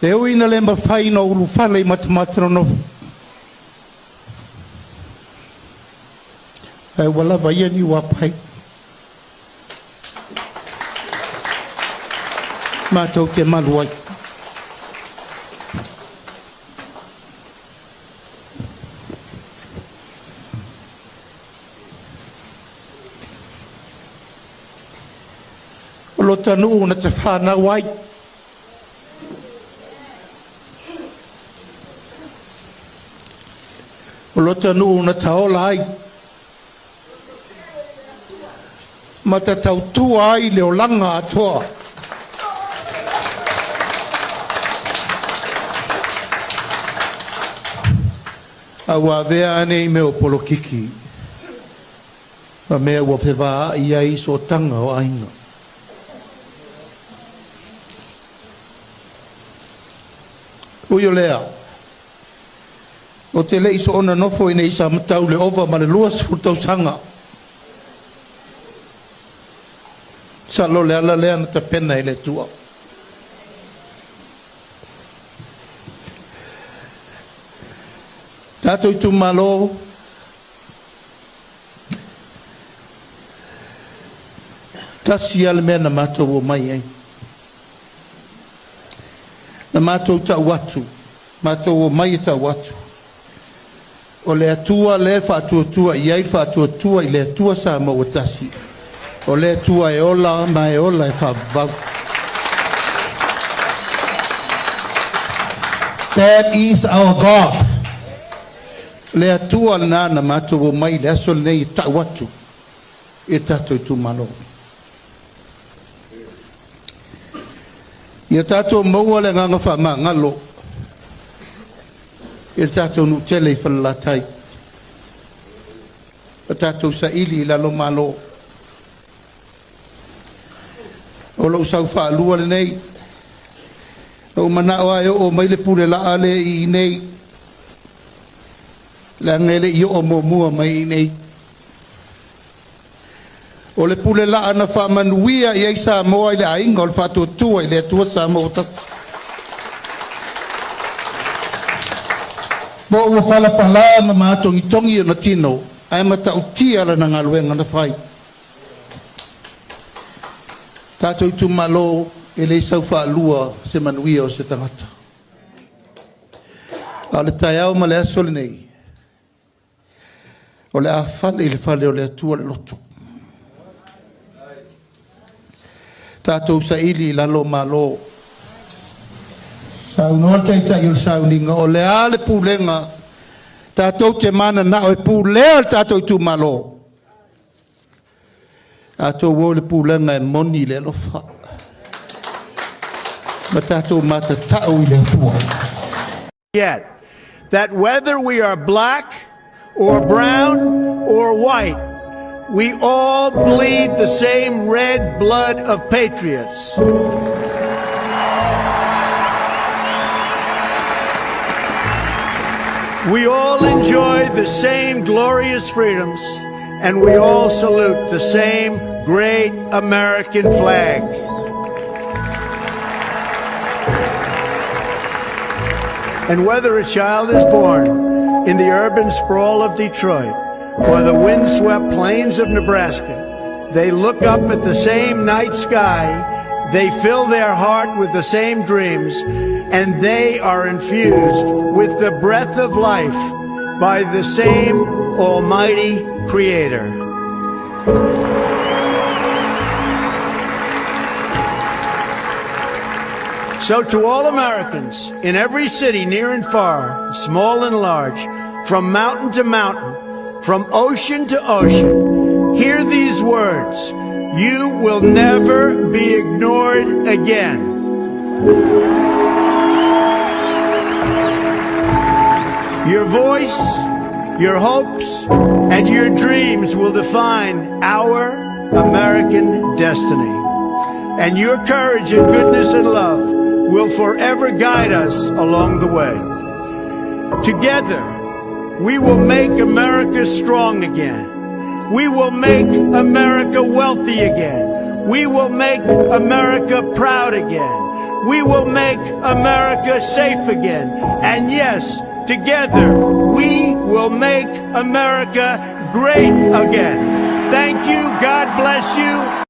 E ui ina le mafai ona ou ulufale i matamata nonofo, ae ua lava ia niuapai matou te malu ai. O lo ta nuu na te fanau ai, o lo ta nuu na ta ola ai, ma ta tautua ai le olaga atoa. A ua avea a nei mea o polokiki ma mea ua fevaai ai sootaga o aiga. Ui o lea, ou te le i soona nofo i inei i Samatau i le ova ma le 20 tausaga. Masalo o le ala lea na tapena e le Atua. Tatou itumalo, tasi lava le mea na matou omai ai. Na matou tau atu, matou omai e tau atu, o le Atua lea e faatuatua i ai le faatuatua i le Atua Samoa ua tasi, o le Atua e ola ma e ola e faavavau. That is our God. Le Atua lena na matou omai i le aso lenei e tau atu i tatou itumalo. Ia tatou maua le agaga faamagalo i le tatou nuu tele i Falelatai. O tatou saili i lalo malo. O lou sau faalua lenei, na ou manao lava e oo mai le pule laa lea i inei, leaga e le i oo muamua mai i inei. O le pule laa na faamanuia i ai Samoa i le aiga o le faatuatua i le Atua Samoa ua tasi. Po ua palapala ma matogitogi ona tino, ae matautia lana galuega na fai. Tatou itumalo, e le sau faalua se manuia o se tagata. A o le taeao ma le aso lenei, o le a fale i le fale o le Atua le loto. Tatou saili i lalo o malo. Saunoa le taitai o le sauniga, o le a le pulega tatou te mananao e pulea le tatou itumalo. Tatou o i le pulega e moni le alofa. Ma tatou matatau i le Atua. Yet that whether we are black or brown or white, we all bleed the same red blood of patriots. We all enjoy the same glorious freedoms, and we all salute the same great American flag. And whether a child is born in the urban sprawl of Detroit or the windswept plains of Nebraska, they look up at the same night sky, they fill their heart with the same dreams, and they are infused with the breath of life by the same Almighty Creator. So to all Americans in every city, near and far, small and large, from mountain to mountain, from ocean to ocean, hear these words. You will never be ignored again. Your voice, your hopes, and your dreams will define our American destiny. And your courage and goodness and love will forever guide us along the way. Together, we will make America strong again. We will make America wealthy again. We will make America proud again. we will make America safe again. And yes, together, we will make America great again. Thank you. God bless you.